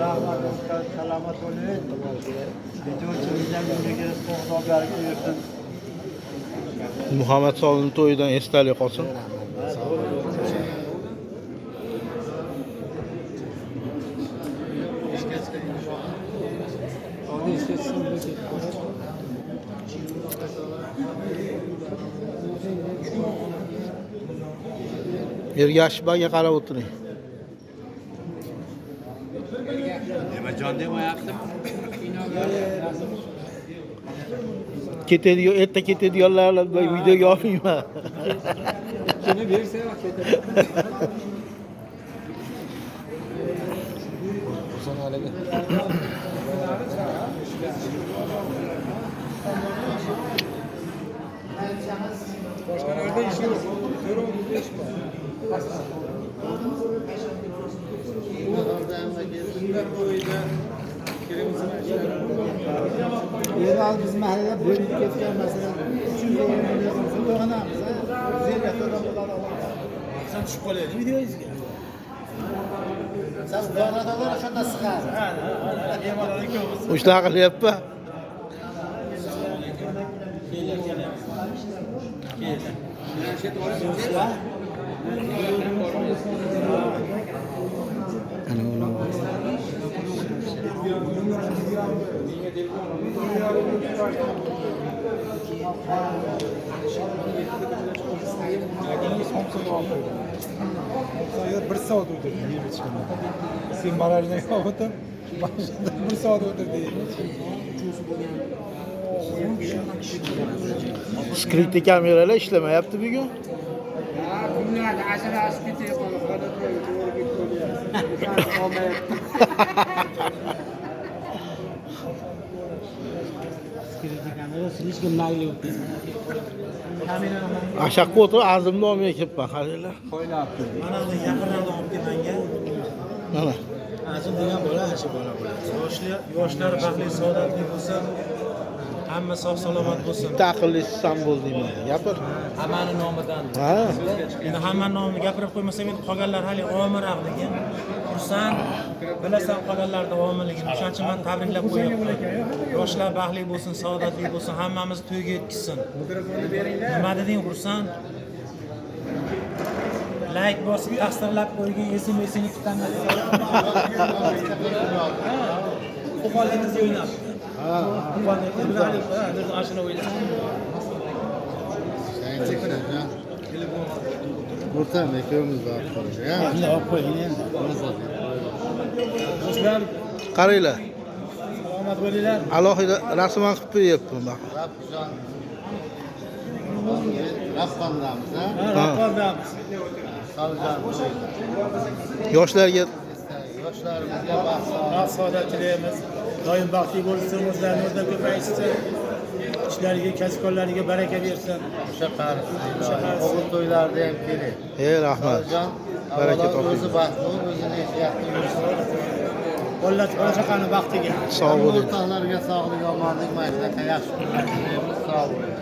Rahmat, salomat bo'ling. Xudo. Muhammad Solihning to'yidan esdalik qolsin. Ergashevga qarab o'tiring. Nima jon demayaptimi? Ketadigan, erta ketadiganlarni videoga olmayman. Ikkini bersa ketadi. Boshqalarda ish yo'q. To'rt ish bor. Endi hozir biz mahallada bo'linib ketgan, masalan, 300 o'rinli to'yxonamiz, 150 ta odam bo'ladi. Sen tushib qolaylik videoyingizga. Sen uzoqlardalar o'shanda sig'adi. Ha, ha, bemalol ikkovimiz. Shunaqa qilyapti. Bir soat o'tirdi yeb ichganda. Sen marajniy o'tirib, mana bir soat o'tirdi yeb. Skritli kameralar ishlamayapti bugun. Kunlar ajrashib ketyapti, to'g'ri ketib qolyapti. Слишком наглый. Ashaqqa o'tirib arzimni olmay kelibman, qaranglar. Mana bu yaqinlarda olib kelmanga. Mana. Azim degan bola ana shu bola bo'ladi. Yoshlar, yoshlar baxtli, saodatli bo'lsin. Hamma sog' salomat bo'lsin. Bitta aqllisi san bo'lding mana. Gapir. Hammani nomidan. Ha. Endi hammani nomini gapirib qo'ymasam, endi qolganlar hali omiroq lekin xursand, bilasan qolganlarni omilligini. O'shaning uchun man tabriklab qo'yapman. Yoshlar baxtli bo'lsin, saodatli bo'lsin, hammamiz to'yga yetkazsin. Nima deding, xursand? Like bosib, tasdiqlab qo'ygan SMS-ini kutaman. Qo'qonlik qiz o'ynab. Qo'qonlik qiz bilan ashula o'ynab. O'rtam ikkovimiz olib qo'ydik, ha? Endi olib qo'ying endi. Do'stlar, Qaranglar. salomat bo'linglar. Alohida rasman qilib qo'yapman bak. Rabbijon. Rabbandamiz, ha? Ha, Rabbandamiz. Solijon. Yoshlarga Yoshlarimizga baxt, Baxt saodat tilaymiz. Doim baxtli bo'lsin, o'zlarini o'zlari ko'payishsin. Ishlariga, kasb-korlariga baraka bersin. O'sha qarisin. O'g'il to'ylarida ham keling. Ey rahmat. Solijon Baraka avvalo toping. o'zi baxtli, o'zini ishi yaxshi yursin. Bola chaqani baxtiga. Sog' bo'ling. O'rtoqlarga sog'lik, omonlik, mana shunaqa yaxshi kunlar tilaymiz. Sog' bo'ling.